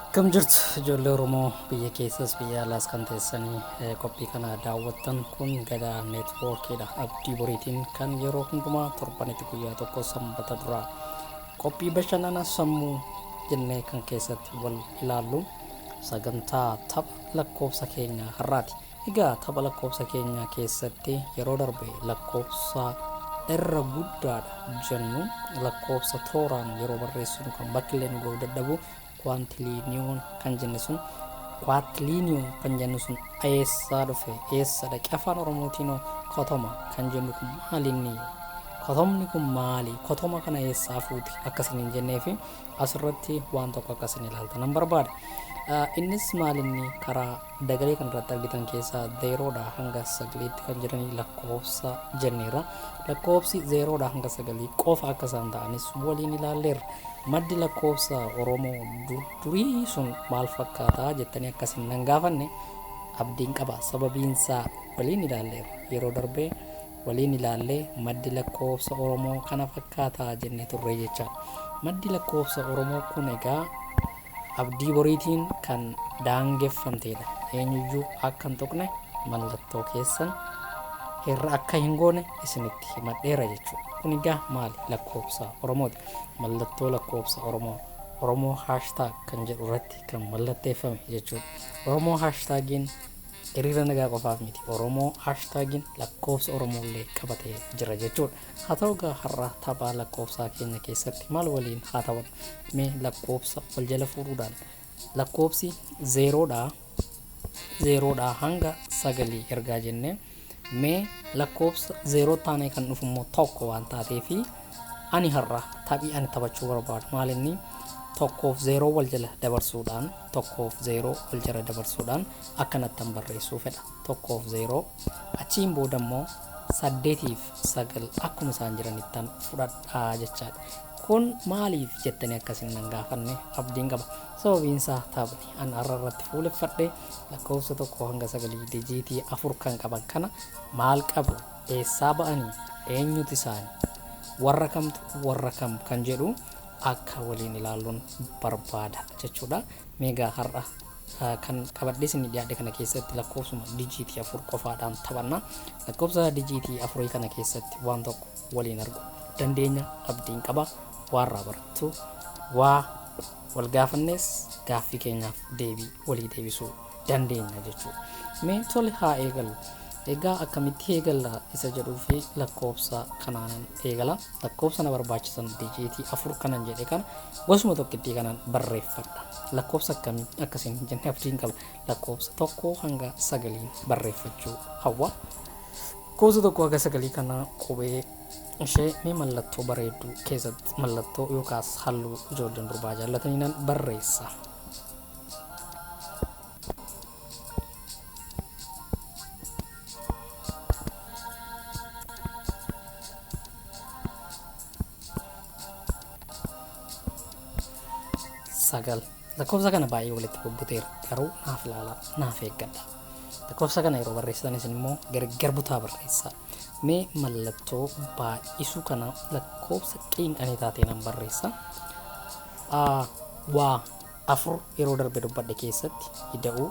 Akkam jirtu ijoollee Oromoo biyya keessas biyya alaas kan teessanii qophii kana daawwattan kun Gadaa Neetwoorkiidha. Abdii Boriitiin kan yeroo hundumaa torbanitti guyyaa tokko sanbata duraa qophii bashannana sammuu jennee kan keessatti wal ilaallu sagantaa tapha lakkoofsa keenyaa har'aati. Egaa tapha lakkoofsa keenyaa keessatti yeroo darbe lakkoofsa irra guddaadha jennu lakkoofsa tooraan yeroo barreessinu kan bakki illee nu ga'uu dadhabu kwaantiliiniyoon kan jenne sun kwaatiliiniyoon kan jennu sun eessaa dhufe eessa dhaqe afaan oromootiin kotoma kan jennu kun maalinni kotomni kun maali kotoma kana eessaa fuuti akkasiin hin jennee fi asirratti waan tokko akkasin ilaaltan nan barbaada. Innis maalinni karaa dagalee kan irratti argitan keessaa zeeroodhaa hanga sagaliitti kan jiranii lakkoofsa jenneerra. Lakkoofsi zeeroodhaa hanga sagalii qofa akka isaan ta'anis waliin ilaalleerra. Maddi lakkoofsa Oromoo durii sun maal fakkaataa jettanii akkasin nan gaafanne abdiin qaba. Sababiinsaa waliin ilaalleerra. Yeroo darbee waliin ilaallee maddi lakkoofsa Oromoo kana fakkaataa jennee turre jechaadha. Maddi lakkoofsa Oromoo kun egaa abdii boriitiin kan daangeffamteedha. Eenyuyyuu akka hin tuqne mallattoo keessan irra akka hin goone isinitti himadheera jechuudha. Kun egaa maali? Lakkoofsa Oromooti. Mallattoo lakkoofsa Oromoo. Oromoo hashtag kan jedhu irratti kan mallatteeffame jechuudha. Oromoo hashtaagiin hiriira nagaa qofaaf miti. Oromoo hashtaagiin lakkoofsa Oromoollee qabatee jira jechuudha. Haa ta'u egaa har'a tapha lakkoofsaa keenya keessatti maal waliin haa ta'u mee lakkoofsa wal jala fuudhuudhaan lakkoofsi zeeroodhaa hanga sagalii ergaa jennee mee lakkoofsa zeeroo taanee kan dhufu immoo tokko waan taateefi ani har'a taphii ani taphachuu barbaadu maal inni tokkoof zeeroo wal jala dabarsuudhaan tokkoof zeeroo wal jala dabarsuudhaan akkanattan barreessuu fedha. Tokkoof zeeroo achiin booda immoo saddeetiif sagal akkuma isaan jiranittan fudhadhaa jechaadha. Kun maaliif jettanii akkasiin nan gaafanne abdiin qaba. Sababiin isaa taphni an har'a irratti fuuleffadhe lakkoofsa tokko hanga sagalii dijiitii afur kan qaban kana maal qabu eessaa ba'anii eenyutu isaani warra kamtu warra kam kan jedhu akka waliin ilaalluun barbaada jechuudha. Meegaa har'a kan qabadhee isin dhiyaadhe kana keessatti lakkoofsuma dijiitii afur qofaadhaan taphanna. Lakkoofsa dijiitii afurii kana keessatti waan tokko waliin argu dandeenya abdiin qaba. Waarraa barattu waa wal gaafannes gaaffii keenyaaf deebii walii deebisuu dandeenya jechuudha. Mee tole haa eegallu. Egaa akkamitti eegalla isa jedhuu fi lakkoofsa kanaanan eegala. Lakkoofsa na barbaachisan dijiitii afur kanan jedhe kana gosuma tokkittii kanan barreeffadha. Lakkoofsa akkamii akkasiin hin jenne abdiin qaba. Lakkoofsa tokko hanga sagaliin barreeffachuu hawwa. Lakkoofsa tokko hanga sagalii kana qubee ishee mee mallattoo bareedduu keessatti mallattoo yookaas halluu ijoolleen durbaa jaallatanii nan barreessa. Sagal lakkoofsa kana baay'ee walitti bubbuteera garuu naaf ilaalaa naaf eeggadha. Lakkoofsa kana yeroo barreessitan isin immoo gargar butaa barreessaa. Mee mallattoo baay'isuu kana lakkoofsa qiinqanii taatee nan barreessa. Waa afur yeroo darbe dubbadhe keessatti ida'uu,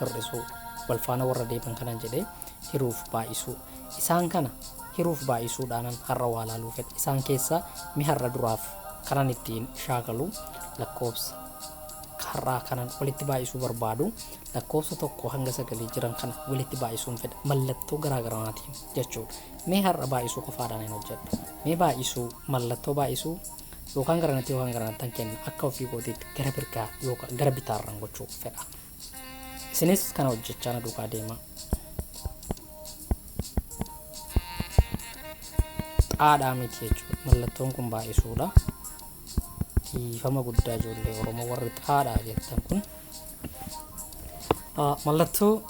hir'isuu, wal faana warra deeman kanan jedhee hiruuf baay'isuu. Isaan kana hiruuf baay'isuudhaanan har'a waa laaluu fedha. Isaan keessaa mi har'a duraaf kanan ittiin shaakalu lakkoofsa har'aa kanan walitti baay'isuu barbaadu lakkoofsa tokko hanga sagalii jiran kana walitti baay'isuun fedha mallattoo garaagaraatiin jechuudha. Mee har'a baay'isuu qofaadhaan hin hojjedhu. Mee baay'isuu mallattoo baay'isuu yookaan garanatti yookaan garanattan kenna akka ofii kootiitti gara mirgaa yookaan gara bitaarraan gochuu fedha. Isinis kana hojjechaa na duukaa deemaa. Xaadhaa miti jechuudha. Mallattoon kun baay'isuudha. Dhiifama guddaa ijoollee Oromoo warri xaadhaa jettan kun. Mallattoo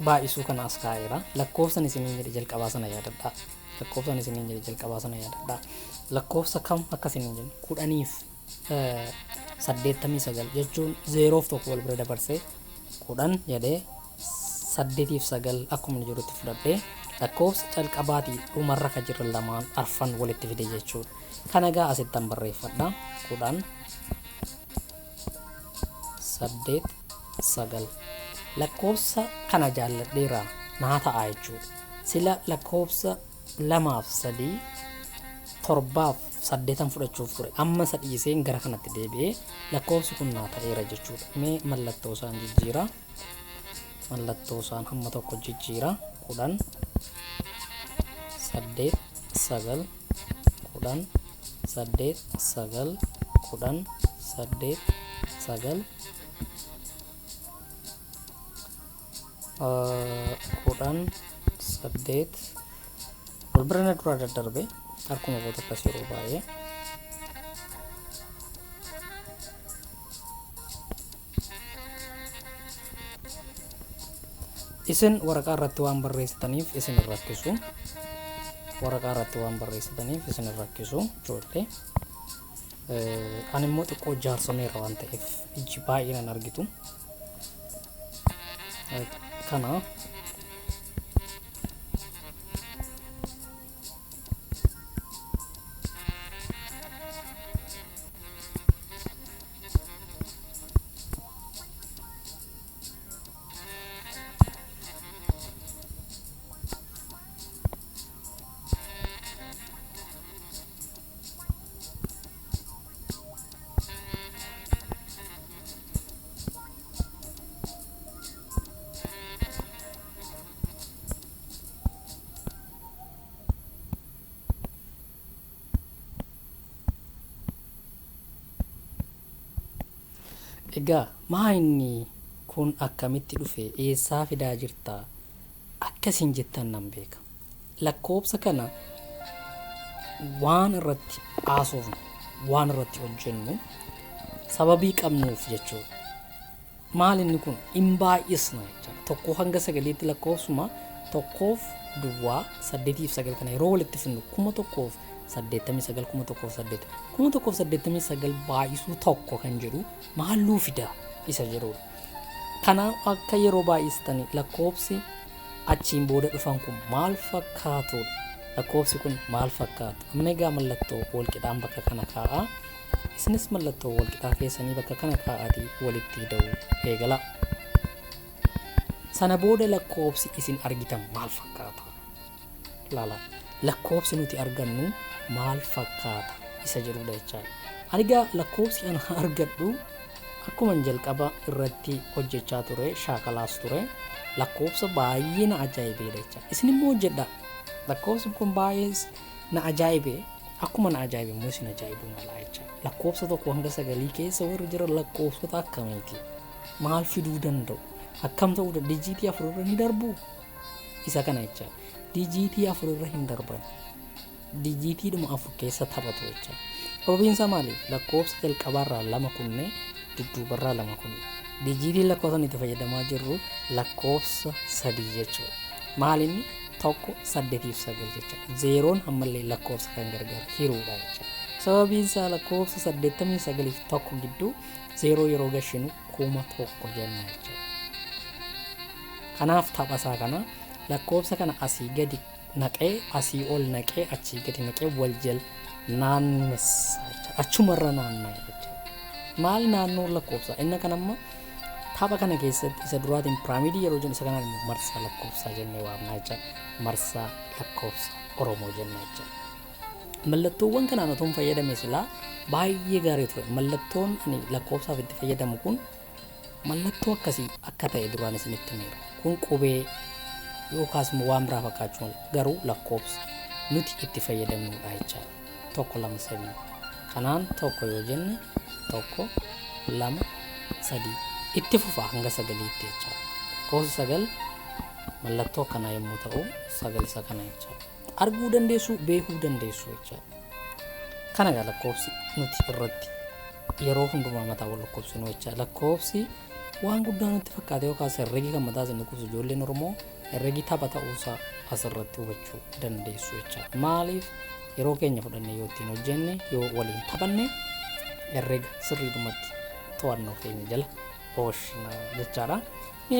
baay'isuu kana as kaa'eera. Lakkoofsan isiniin jedhe jalqabaa sana yaadadhaa. Lakkoofsan isiniin jedhe jalqabaa sana yaadadhaa. Lakkoofsa kam akka isiniin jedhe kudhaniif 89 jechuun zeeroof tokko wal bira dabarsee 10 jedhee saddeetiif sagal akkuma inni jirutti fudhadhee lakkoofsa calqabaatii dhumarra kan jiran lamaan arfan walitti fide jechuudha. Kana egaa asittan barreeffadha. 10 8 9. Lakkoofsa kana jaalladheera naa ta'a jechuudha. Sila lakkoofsa 2 fi 3 7 fi 8 fudhachuuf ture. Amma isa dhiiseen gara kanatti deebi'ee lakkoofsi kun naa ta'eera jechuudha. Mee mallattoo isaan jijjiira. Mallattoo isaan hamma tokko jijjiira. 10 8 9 10 8 9 10 8 9 10 8 wal bira na duraa daddarbe harkuma koota akkas yeroo baay'ee. Isin waraqaa irratti waan barreessitaniif isin hin rakkisu. Waraqaa irratti waan barreessitaniif isin hin rakkisu ijoollee. Ani immoo xiqqoo jaarsomeera waan ta'eef ijji baay'ee nan argitu. Kana Egaa maa inni kun akkamitti dhufe, eessaa fidaa jirta akkasiin jettan nan beeka. Lakkoofsa kana waan irratti haasofnu, waan irratti hojjennu sababii qabnuuf jechuudha. Maal inni kun hin baay'isna jechuudha. 1 hanga 9tti lakkoofsuma 1f duwwaa 8 fi 9 kana yeroo walitti fidnu 1089 1008 1089 baay'isuu 1 kan jedhu maalluu fida isa jedhudha. Kanaaf akka yeroo baay'istanii lakkoofsi achiin booda dhufan kun maal fakkaatudha? Lakkoofsi kun maal fakkaatu? Amma egaa mallattoo walqixaan bakka kana kaa'a. Isinis mallattoo walqixaa keessanii bakka kana kaa'aatii walitti hidhuu eegala. Sana booda lakkoofsi isin argitan maal fakkaata? Ilaala. Lakkoofsi nuti argannu maal fakkaata isa jedhudha jechaadha. Ani egaa lakkoofsi ana argadhu akkuma jalqaba irratti hojjechaa ture, shaakalaas ture, lakkoofsa baay'ee na ajaa'ibeedha jechaadha. Isin immoo hojjedhaa. Lakkoofsi kun baay'ee na ajaa'ibe, akkuma na ajaa'ibe immoo isin ajaa'ibuu mala jechaadha. Lakkoofsa 1 hanga 9 keessa warri jiran lakkoofsota akkamiiti? Maal fiduu danda'u? Akkam ta'uu danda'u? Dijiitii 4 irra ni darbuu? Isa kana jechaadha. Dijiitii 4 irra hin darban. Dijiitiidhuma 4 keessa taphatu jechaadha. Sababiin isaa maali? Lakkoofsa jalqabaarraa 2 kunne, dudduubarraa 2 kunne. Dijiitiin lakkoofsa nuti fayyadamaa jirru lakkoofsa 3 jechuudha. Maal inni? 1, 8 fi 9 jechuudha. Zeeroon ammallee lakkoofsa kan gargar hiruudha jechuudha. Sababiin isaa lakkoofsa 89 fi 1 gidduu zeeroo yeroo gashinu 1000 jenna jechuudha. Kanaaf tapha isaa kana lakkoofsa kana asii gadi naqee asii ol naqee achii gadi naqee wal jala naannessa jechuudha. Achumarra naanna'a jechuudha. Maal naannoon lakkoofsaa? Inni kan amma tapha kana keessatti isa duraatiin piraamidii yeroo jennu isa kanaan immoo marsaa lakkoofsaa jennee waamna jechuudha. Marsaa lakkoofsa Oromoo jenna jechuudha. Mallattoowwan kanaan otoo hin fayyadame silaa baay'ee gaarii ture. Mallattoon ani lakkoofsaaf itti fayyadamu kun mallattoo akkasii akka ta'e duraan isinitti himeera. Kun qubee yookaas immoo waan biraa fakkaachuu mala. Garuu lakkoofsa nuti itti fayyadamnudha jechaadha. 1 2 3 kanaan 1 yoo jenne 1 2 3 itti fufa hanga 9tti jechaadha. Lakkoofsi 9 mallattoo akkanaa yommuu ta'u 9 isa kana jechaadha. Arguu dandeessu, beekuu dandeessu jechaadha. Kana egaa lakkoofsi nuti irratti yeroo hundumaa mataa wal dhukkubsinu jecha. Lakkoofsi waan guddaa nutti fakkaate yookaas herregi kan mataa isin dhukkubsu ijoolleen Oromoo herregi tapha ta'uusaa asirratti hubachuu dandeessu jecha. Maaliif yeroo keenya fudhannee yoo ittiin hojjenne, yoo waliin taphanne herrega sirriidhumatti to'annoo keenya jala oolchina jechaadha.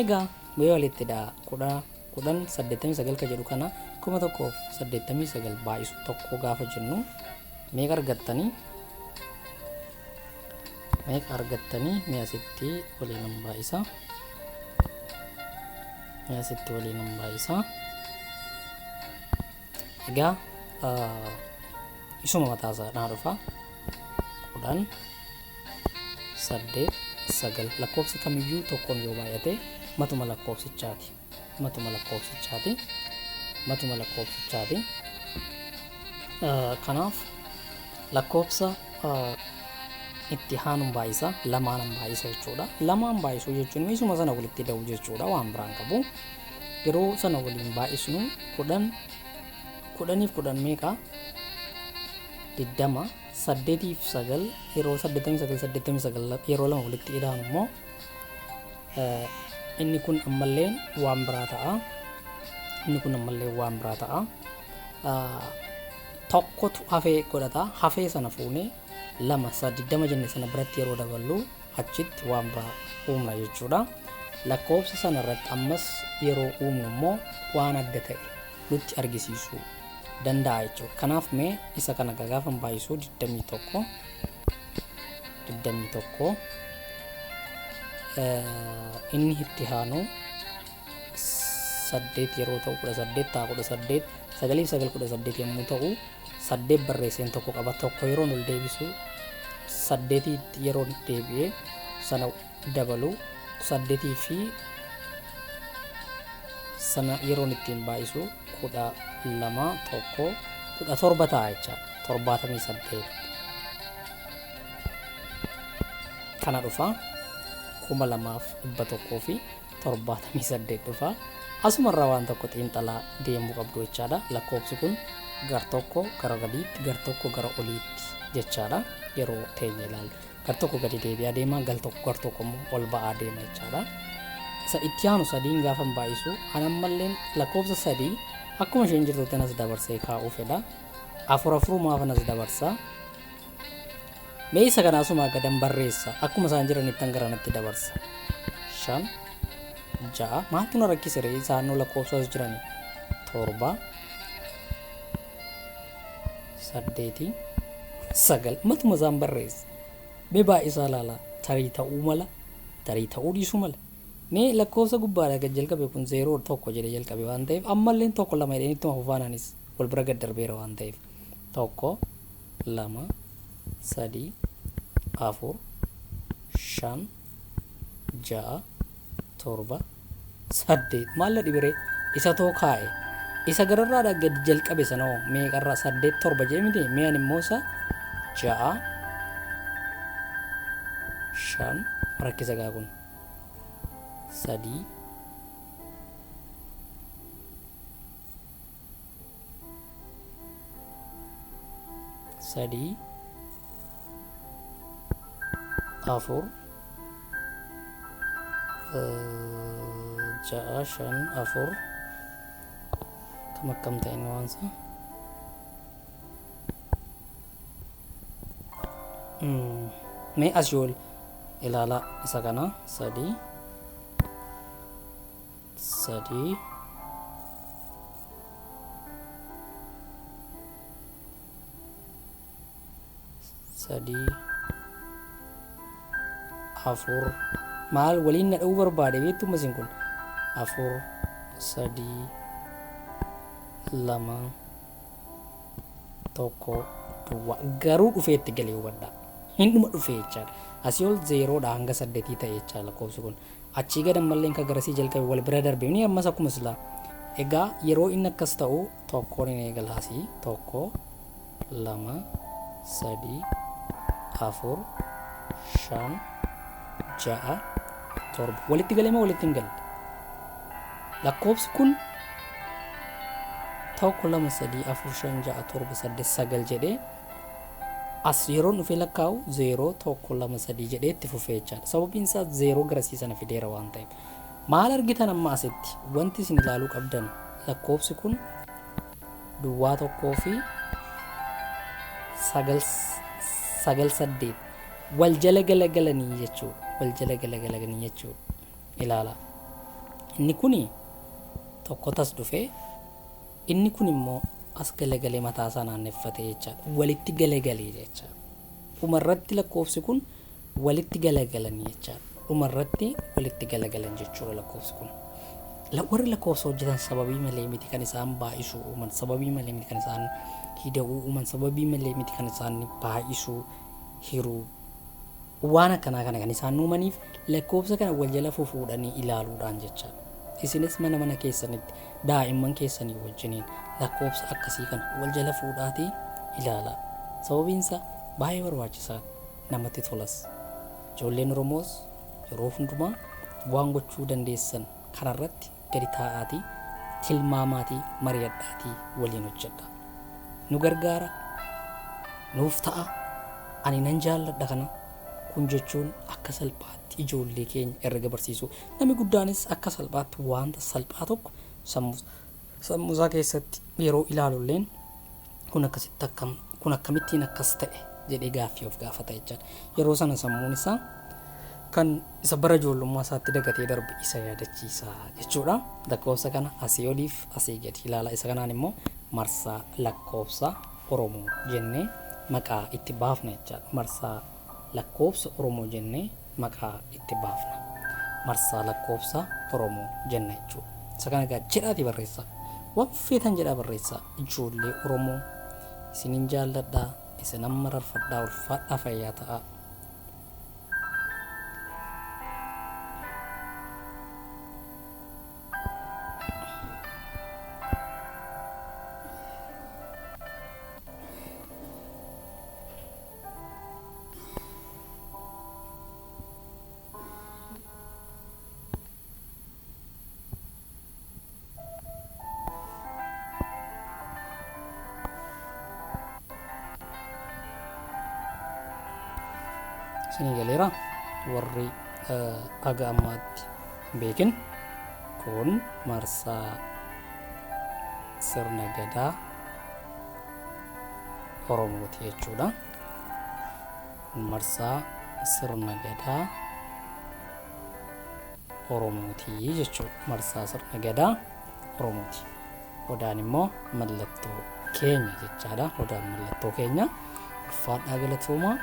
Egaa mee walitti dha 10 10 89 ka jedhu kana 1089 baay'isu 1 gaafa jennu meeqa argattanii? Meeqa argattanii? Mee asitti waliin nan baay'isa. Mee asitti waliin nan baay'isa. Egaa isuma mataa isaa naa dhufa. 10, 8, 9. Lakkoofsi kamiyyuu tokkoon yoo baay'ate matuma lakkoofsichaati. Matuma lakkoofsichaati. Matuma lakkoofsichaati. Kanaaf lakkoofsa itti aanuun baay'isa, lamaan baay'isa jechuudha. Lamaan baay'isuu jechuun isuma sana walitti da'u jechuudha, waan biraan qabu. Yeroo sana waliin baay'isnu 10, 10f 10 meeqa? 20. 8f 9 yeroo 89, 89 yeroo lama walitti ida'an immoo inni kun ammallee waan biraa ta'a. Inni kun ammallee waan biraa ta'a. Tokkotu hafee godhata. Hafee sana fuunee lama 20 jenne sana biratti yeroo daballu achitti waan biraa uumna jechuudha. Lakkoofsa sana irratti ammas yeroo uumnu immoo waan adda ta'e nutti argisiisuu danda'a jechuudha. Kanaaf mee isa kana gaafan baay'isuu 21, 21, inni itti aanu 8 yeroo ta'u 18 ta'a. 18, 9f 9 18 yommuu ta'u, 8 barreesseen tokko qaba. Tokko yeroo ol deebisu, saddeetiitti yeroo deebi'ee sana dabalu, saddeetii fi sana yeroon ittiin baay'isu 12, 1, 17 ta'a jechaadha. 78 kana dhufa. 2178 dhufa. Asumarraa waan tokko xiinxalaa deemuu qabdu jechaadha. Lakkoofsi kun gar tokko gara gadiitti, gar tokko gara oliitti jechaadha. Yeroo teenye ilaallu gar tokko gadi deebi'aa deema, gar tokko immoo ol ba'aa deema jechaadha. Isa itti aanu sadiin gaafan baay'isu, an ammalleen lakkoofsa sadii akkuma isheen jirtutti anas dabarsee kaa'uu fedha. Afur afurumaaf anas dabarsa. Mee isa kana asumaa gadan barreessa. Akkuma isaan jiranitti gara natti dabarsa. 5, 6, maaltu na rakkise ree? Isaan lakkoofsa as jirani. 7, 8, 9, matuma isaan barreessa. Mee baay'isaa ilaala. Tarii ta'uu mala, tarii ta'uu dhiisuu mala. Mee lakkoofsa gubbaadhaa gad jalqabe kun 0, 1 jedhee jalqabe waan ta'eef, ammallee 1, 2 jedhee ittuma fufaanaanis wal bira gad darbeera waan ta'eef, 1, 2, 3, 4, 5, 6, 7, 8. Maal na dhibiree? Isa too kaa'e. Isa gararraadhaa gadi jalqabe sanoo meeqarraa? 8, 7 jedhee miti? Mee ani immoo isa 6, 5 rakkisa gaa kun, 3, 3, 4, 6, 5, 4, kam akkam ta'e inni waansa? Mee as yoo ilaalaa isa kana, 3, 3, 3, 4, maal waliin na dha'uu barbaade beektu isin kun? 4, 3, 2, 1, duwwaa. Garuu dhufee itti galee hubadhaa, hin dhuma dhufee jechaadha. Asii ol zeeroodha hanga saddeetii ta'e jechaadha. Lakkoofsi kun achii gad ammallee kan garasii jalqabe wal bira darbe ni ammas akkuma silaa. Egaa yeroo inni akkas ta'u tokkoon hin eegala asii: 1, 2, 3, 4, 5, 6, 7. Walitti galee moo walitti hin galle lakkoofsi kun? 1, 2, 3, 4, 5, 6, 7, 8, 9 jedhee as yeroon dhufee lakkaa'u 0, 1, 2, 3 jedhee itti fufee jechaadha. Sababiin isaa 0 garasii sana fideera waan ta'eef. Maal argitan amma asitti? Wanti isin ilaaluu qabdan lakkoofsi kun duwwaa tokkoo fi 9, 9, 8 wal jala galagalanii jechuudha. Wal jala galagalanii jechuudha. Ilaala. Inni kuni tokko tas dhufee, inni kun immoo as galagalee mataa isaa naanneffate jechaadha. Walitti galagalee jechaadha. Dhumarratti lakkoofsi kun Walitti galagalanii jechaadha. Dhumarratti walitti galagalan jechuudha lakkoofsi kun. Warri lakkoofsa hojjetan sababii malee miti kan isaan baay'isuu uuman, sababii malee miti kan isaan hida'uu uuman, sababii malee miti kan isaan baay'isuu, hiruu, waan akkanaa kana kan isaan uumaniif lakkoofsa kana wal jala fufuudhanii ilaaluudhaan jechaadha. Isinis mana mana keessanitti daa'imman keessanii wajjiniin lakkoofsa akkasii kana wal jala fuudhaatii ilaalaa. Sababiin isaa baay'ee barbaachisaadha. Namatti tolas. Ijoolleen Oromoos yeroo hundumaa waan gochuu dandeessan kanarratti gadi taa'aatii, tilmaamaatii, mari'adhaatii waliin hojjedha. Nu gargaara, nuuf ta'a, ani nan jaalladha kana. Kun jechuun akka salphaatti ijoollee keenya herrega barsiisuu. Namni guddaanis akka salphaatti wanta salphaa tokko sammuu isaa keessatti yeroo ilaalulleen kun akkasitti akkam, kun akkamittiin akkas ta'e jedhee gaaffii of gaafata jechaadha. Yeroo sana sammuun isaa kan isa bara ijoollummaa isaatti dagatee darbe isa yaadachiisa jechuudha. Lakkoofsa kana asii oliif asii gadi ilaala. Isa kanaan immoo marsaa lakkoofsa Oromoo jennee maqaa itti baafna jechaadha. Marsaa lakkoofsa Oromoo jennee maqaa itti baafna. Marsaa lakkoofsa Oromoo jenna jechuudha. Isa kana egaa jedhaatii barreessaa. Waan feetan jedhaa barreessaa. Ijoollee Oromoo isinin jaalladhaa, isinan mararfadhaa, ulfaadhaa, fayyaa ta'aa. Isinii galeera warri haga ammaatti hin beekin, kun marsaa sirna gadaa Oromooti jechuudha. Kun marsaa sirna gadaa Oromooti jechuudha. Marsaa sirna gadaa Oromooti. Odaan immoo mallattoo keenya jechaadha. Odaan mallattoo keenya. Ulfaadhaa, galatoomaa.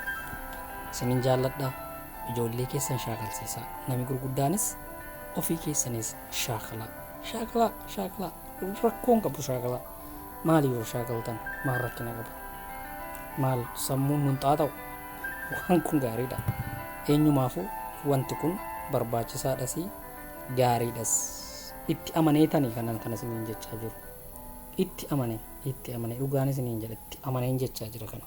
Isinin jaalladha. Ijoollee keessan shaakalsiisaa. Namni gurguddaanis ofii keessanis shaakalaa. Shaakalaa, shaakalaa. Rakkoon qabu shaakalaa. Maali yoo shaakaltan maal rakkina qaba? Maal sammuun nun xaaxa'u? Waan kun gaariidha. Eenyumaafuu wanti kun barbaachisaadhas, gaariidhas. Itti amaneetanii kanan kana isiniin jechaa jiru. Itti amane, itti amane, dhugaan isiniin jedha, itti amaneen jechaa jira kana.